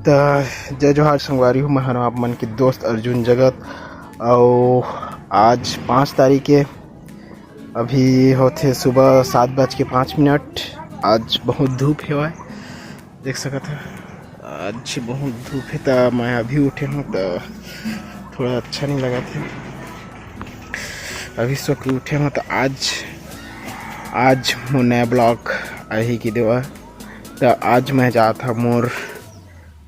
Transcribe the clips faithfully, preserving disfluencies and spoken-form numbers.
त जय जोहार संगवारी हो, मैं हरव आप मन के दोस्त अर्जुन जगत। अउ आज पाँच तारीख के, अभी होथे सुबह सात बज के पाँच मिनट। आज बहुत धूप हेवय, देख सकत ह, आज बहुत धूप हे। त मैं अभी उठे हूँ त थोड़ा अच्छा नहीं लगत हे। अभी सो के उठे हूँ त आज, आज मोर नया ब्लॉग आही के देवा। त आज मैं जात हव मोर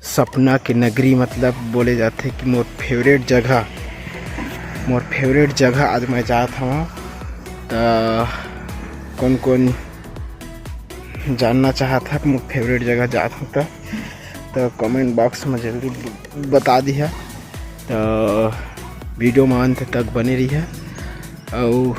सपना के नगरी, मतलब बोले जाथे कि मोर फेवरेट जगह, मोर फेवरेट जगह आज मैं जात हव। त कौन कौन जानना चाहत ह मोर फेवरेट जगह जात हव त, त कमेंट बॉक्स में जल्दी बता दिहा। त वीडियो में अंत तक बने रहिहा। अउ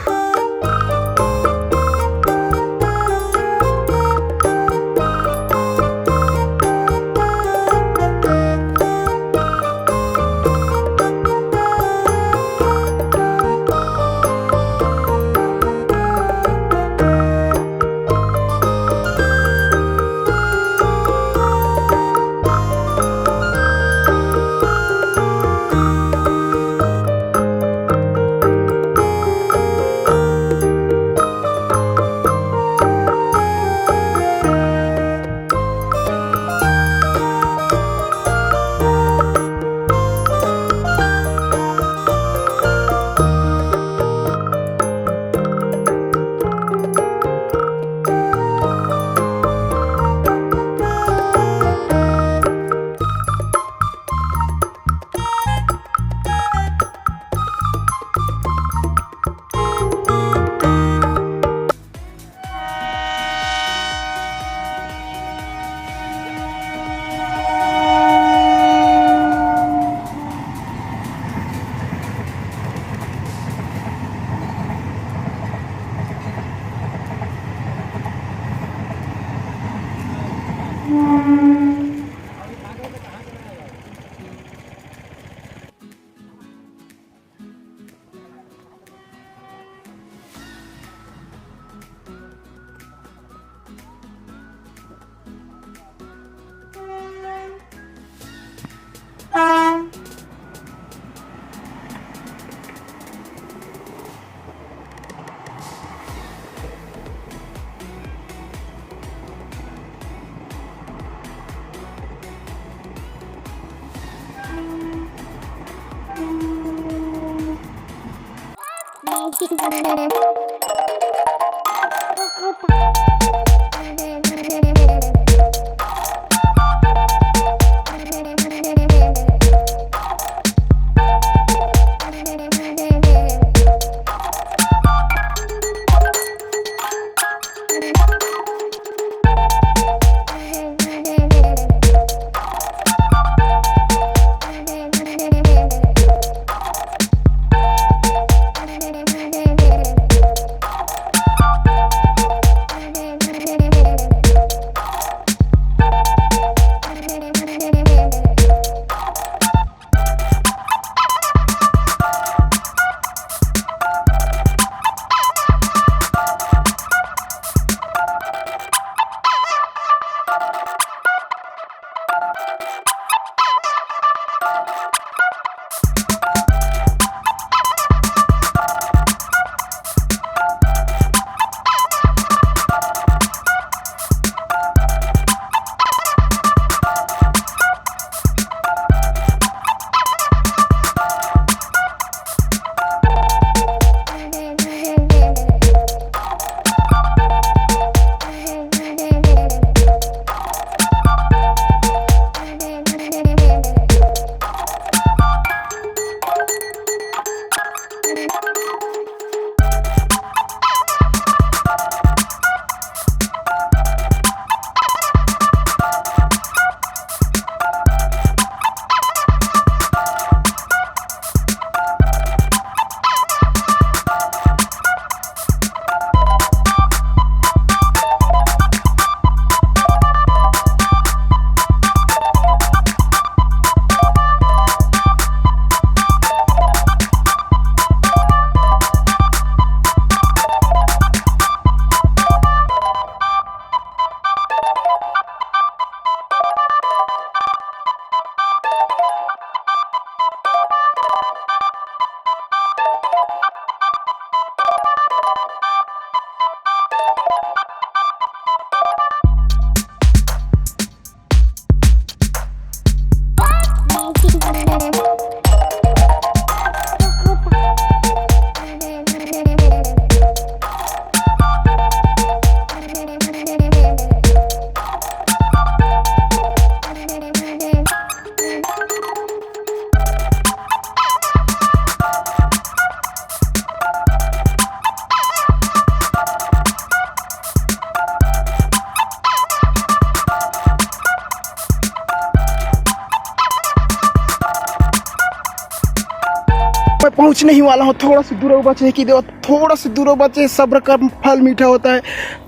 नहीं वाला हो, थोड़ा सा दूर बचे कि देवा, थोड़ा सा दूर बचे, सब्र का फल मीठा होता है।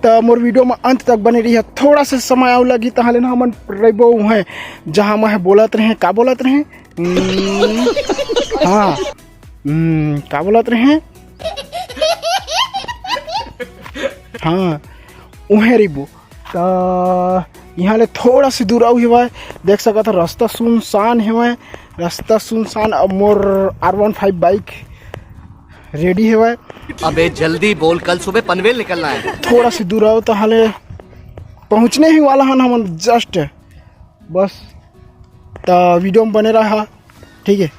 तो मोर वीडियो में अंत तक बने रहिए। थोड़ा सा समय आऊ लगी, तहाँ ले ना हमन रहिबो उहें, जहाँ मैं बोलत रहे, का बोलत रहे? हम्म, हाँ, हम्म, का बोलत रहे? हाँ, उहें रहिबो। त यहाँ ले थोड़ा सी दूर आऊ हेवय, देख सकत ह, रास्ता सुनसान हेवय, रास्ता सुनसान। अब मोर आर वन फाइव बाइक रेडी हेवय। अबे जल्दी बोल, कल सुबह पनवेल निकलना है। थोड़ा सी दूर आऊ, तहाँ ले पहुँचने ही वाला हन हमन, जस्ट बस। त वीडियो में बने रहा, ठीक है।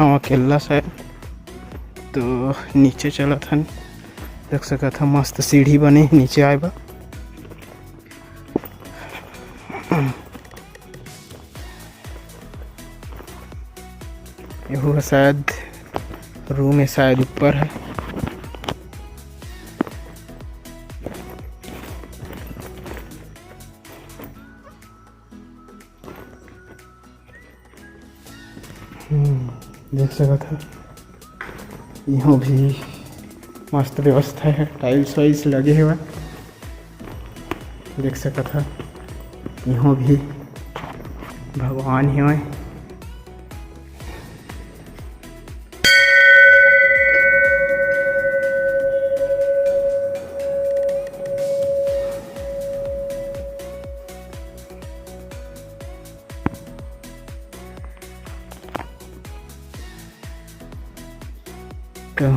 हाँ, अकेला शायद। तो नीचे चलत हन, देख सकत ह मस्त सीढ़ी बने हे नीचे आए बर। एहू ह शायद रूम हे, शायद ऊपर हे। हम्म, देख सकत ह, इहों भी मस्त व्यवस्था हे, टाइल्स वाइल्स लगे हवय। देख सकत ह, इहों भी भगवान हवय। तो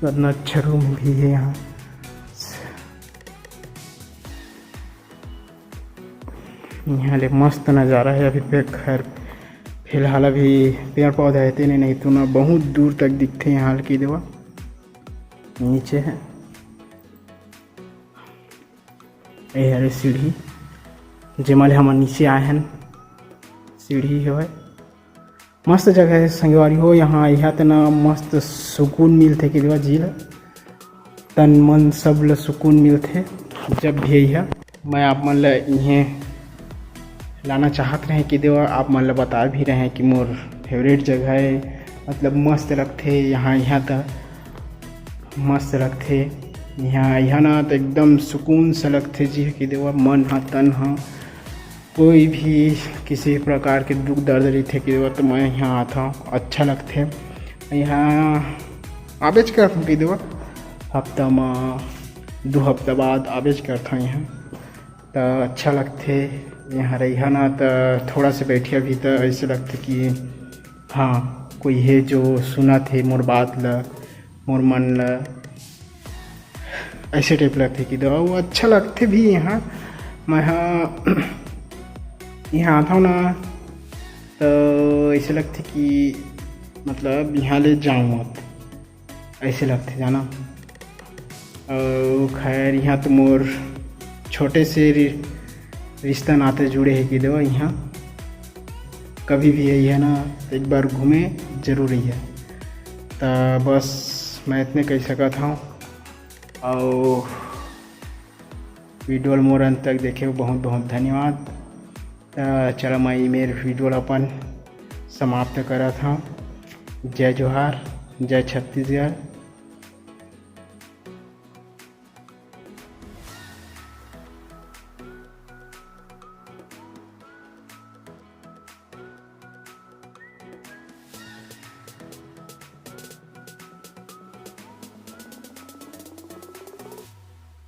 इतना अच्छा रूम भी है यहाँ। यहाँ ले मस्त नज़ारा है। अभी पे खैर फिलहाल अभी पेड़ पौधा है तेने नहीं तो ना बहुत दूर तक दिखते यहाँ ले कि देवा नीचे है। ये हरे सीढ़ी जेमा ले हमन नीचे आए हैं। सीढ़ी हवय। मस्त जगह है संगवारी हो। यहाँ यहाँ त ना मस्त सुकून मिलथे कि देवा जी ला, तन मन सब ल सुकून मिलथे जब भी अइहा। मैं आप मन ल इहें लाना चाहत रहें कि देवा आप मन ल बता भी रहें कि मोर फेवरेट जगह है, मतलब मस्त लगथे यहाँ। यहाँ त मस्त लगथे यहाँ। यहाँ ना तो एकदम सुकून सा लगथे जी कि देवा मन हा तन हा कोई भी किसी प्रकार के दुख दर्द रहिथे कि देवा तो मैं यहाँ आता हूँ, अच्छा लगथे। यहाँ आबेच करत हूँ कि देवा हफ्ता में दो हफ्ता बाद आबेच करत हूँ यहाँ, तो अच्छा लगथे। यहाँ रहिहा ना तो थोड़ा सा बैठिया भी तो ऐसे लगथे कि हाँ कोई है जो सुनत हे मोर बात ल, मोर मन ल, ऐसे टाइप लगथे कि देवा वो अच्छा लगथे भी। यहाँ मैं हा यहाँ आता हूँ ना तो ऐसे लगथे कि मतलब यहाँ ले जाऊँ मत, ऐसे लगथे जाना। और खैर यहाँ तो मोर छोटे से रि-, रिश्ता नाते जुड़े है कि देवा यहाँ कभी भी अइहा ना तो एक बार घूमे जरूर अइहा। तो बस मैं इतने कह सकत हूँ। और वीडियो ल मोर अंत तक देखे बहुत बहुत धन्यवाद। त चला मैं मेर वीडियो ल अपन समाप्त करत हूँ। जय जोहार, जय छत्तीसगढ़।